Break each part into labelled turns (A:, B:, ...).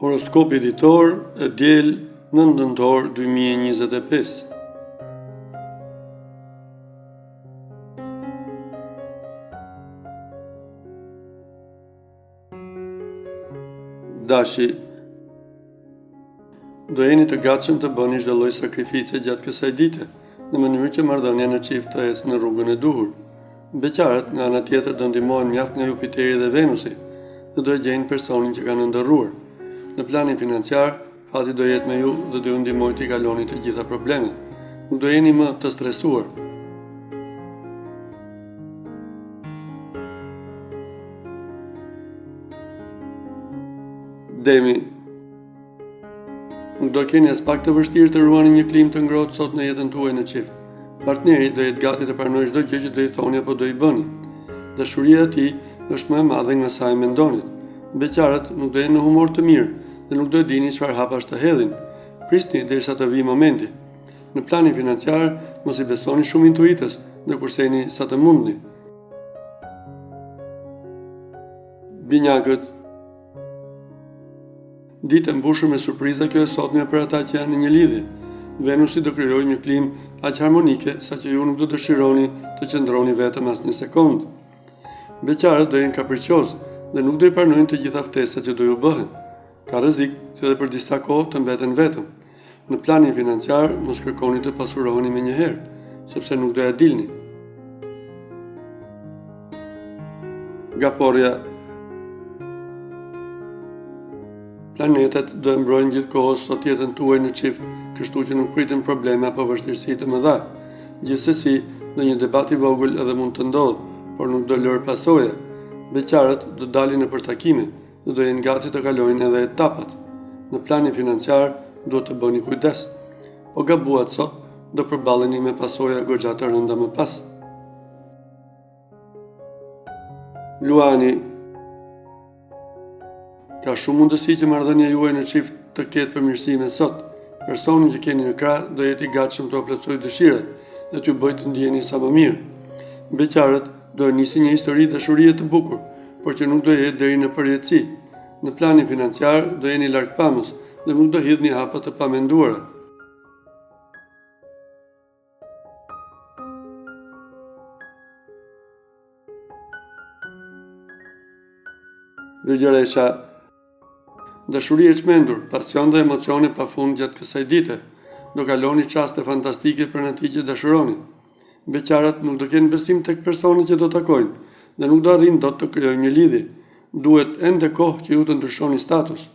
A: Horoskopi ditor e diel 9 nëntor 2025. Dashi Do jeni të gatshëm të bëni çdo lloj sakrifice gjatë kësaj dite, në mënyrë që marrëdhënia në çift të ecë në rrugën e duhur. Beqarët, nga ana tjetër, do ndihmohen mjaft nga Jupiteri dhe Venusi dhe do e gjejnë personin që kanë ëndërruar. Në planin financiar, fati do jetë me ju dhe do ju ndihmojë t'i kaloni të gjitha problemet. Nuk do jeni më të stresuar. Demi Nuk do keni aspak të vështirë të ruani një klimë të ngrohtë sot në jetën tuaj në çift. Partneri do jetë gati të pranojë çdo gjë që do i thoni apo do i bëni. Dashuria e tij është më e madhe nga sa e mendonit. Beqarët nuk do jenë në humor të mirë dhe nuk do e dini çfarë hapash të hedhin. Prisni derisa të vijë momenti. Në planin financiar, mos i besoni shumë intuitës dhe kurseni sa të mundni. Binjakët Ditë e mbushur me surpriza kjo e sotmja për ata që janë në një lidhje. Venusi do krijojë një klimë aq harmonike saqë ju nuk do dëshironi të qëndroni vetëm asnjë sekondë. Beqarët do jenë kapriçozë dhe nuk do i pranojnë të gjitha ftesat që do ju bëhen. Ka rrezik që edhe për disa kohë të mbeten vetëm. Në planin financiar mos kërkoni të pasuroheni menjëherë, sepse nuk do ia dilni. Gaforrja Planetet do e mbrojnë gjithë kohës sot jetën tuaj në çift, kështu që nuk priten probleme apo vështirësi të mëdha. Gjithsesi, ndonjë debat i vogël edhe mund të ndodhë, por nuk do lërë pasoja. Beqarët do dalin nëpër takime, dhe do jenë gati të kalojnë edhe etapat. Në planin financiar duhet të bëni kujdes. Po gabuat sot, do përballeni me pasoja goxha të rënda më pas. Luani Ka shumë mundësi që marrëdhënia juaj në çift të ketë përmirësime sot. Personi që keni në krah do jetë i gatshëm t'ua plotësojë dëshirat dhe t'ju bëjë të ndiheni sa më mirë. Beqarët do e nisin një histori dashurie të bukur, por që nuk do jetë deri në përjetësi. Në planin financiar do jeni largpamës dhe nuk do hidhni hapa të pamenduara. Virgjëresha Dashuri e çmendur, pasion dhe emocione pafund gjatë kësaj dite. Do kaloni çaste fantastike pranë atij që dashuroni. Beqarët nuk do kenë besim tek personi që do takojnë dhe nuk do arrijnë dot të krijojnë një lidhje. Duhet ende kohë që ju të ndryshoni status.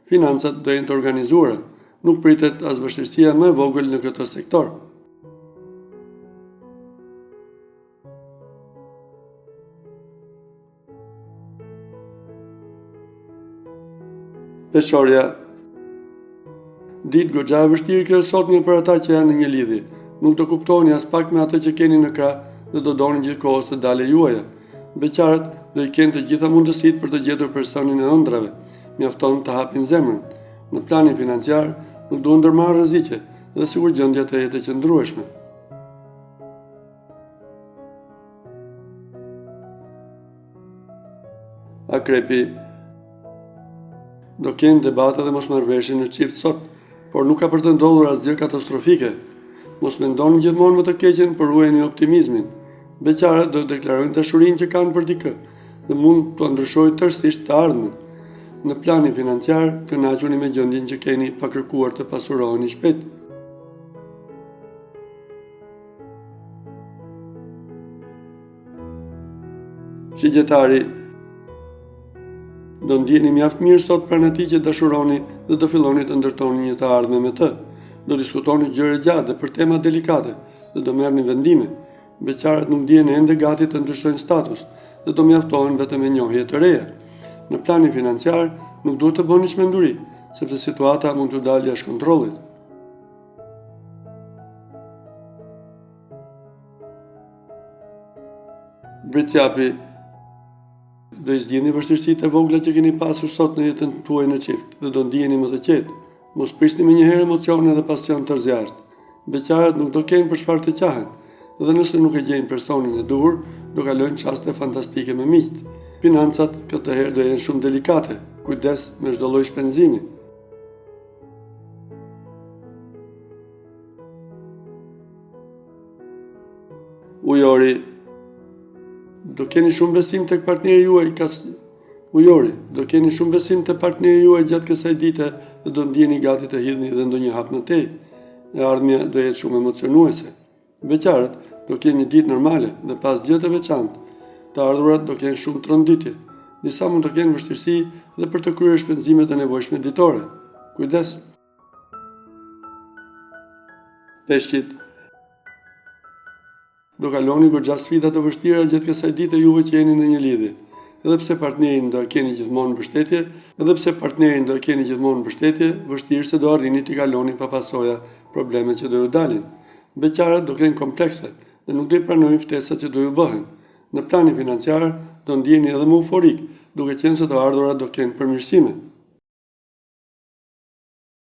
A: Financat do jenë të organizuara. Nuk pritet as vështirësia më e vogël në këtë sektor. Peshorja Ditë goxha e vështirë kjo e sotmja për ata që janë në një lidhje. Nuk do kuptoheni aspak me atë që keni në krah dhe do doni gjithë kohës të dalë e juaja. Beqarët do i kenë të gjitha mundësitë për të gjetur personin e ëndrrave. Mjafton të hapin zemrën. Në planin financiar nuk duhen ndërmarrë rreziqe dhe sikur gjendja të jetë e qëndrueshme. Akrepi Do kenë debate dhe mosmarrëveshje në çift sot, por nuk ka për të ndodhur asgjë katastrofike. Mos mendoni gjithmonë më të keqen, por ruajeni optimizmin. Beqarët do të deklarojnë dashurinë që kanë për dikë dhe mund t'ua ndryshojë tërësisht të ardhmen. Në planin financiar, kënaquni me gjendjen që keni pa kërkuar të pasuroheni shpejt. Shigjetari Do ndiheni mjaft mirë sot pranë atij që dashuroni dhe do filloni të ndërtoni një të ardhme me të. Do diskutoni gjerë e gjatë dhe për tema delikate dhe do merrni vendime. Beqarët nuk ndihen ende gati të ndryshojnë status dhe do mjaftohen vetëm me njohje të reja. Në planin financiar nuk duhet të bëni çmenduri, sepse situata mund t'ju dalë jashtë kontrollit. Bricjapi Do i zgjidhni vështirësitë e vogla që keni pasur sot në jetën tuaj në çift dhe do ndiheni më të qetë. Mos prisni menjëherë emocione dhe pasion të zjarrtë. Beqarët nuk do kenë për çfarë të qahen dhe nëse nuk e gjejnë personin e duhur, do kalojnë çaste fantastike me miqtë. Financat këtë herë do jenë shumë delikate. Kujdes me çdo lloj shpenzimi. Do keni shumë besim tek partneri juaj kas Ujori, do keni shumë besim te partneri juaj gjatë kësaj dite dhe do ndiheni gati të hidhni edhe ndonjë hap më tej. E ardhmja do jetë shumë emocionuese. Beqarët do kenë një ditë normale dhe pa asgjë të veçantë. Të ardhurat do kenë shumë tronditje. Disa mund të kenë vështirësi dhe për të kryer shpenzimet e nevojshme ditore. Kujdes! Peshqit Do kaloni goxha sfida të vështira gjatë kësaj dite juve që jeni në një lidhje. Edhe pse partnerin do e keni gjithmonë mbështetje, edhe pse partnerin do e keni gjithmonë mbështetje, vështirë se do arrini t'i kaloni pa pasoja problemet që do ju dalin. Beqarët do kenë komplekse dhe nuk do i pranojnë ftesat që do ju bëhen. Në planin financiar do ndiheni edhe më euforik, duke qenë se të ardhurat do kenë përmirësime.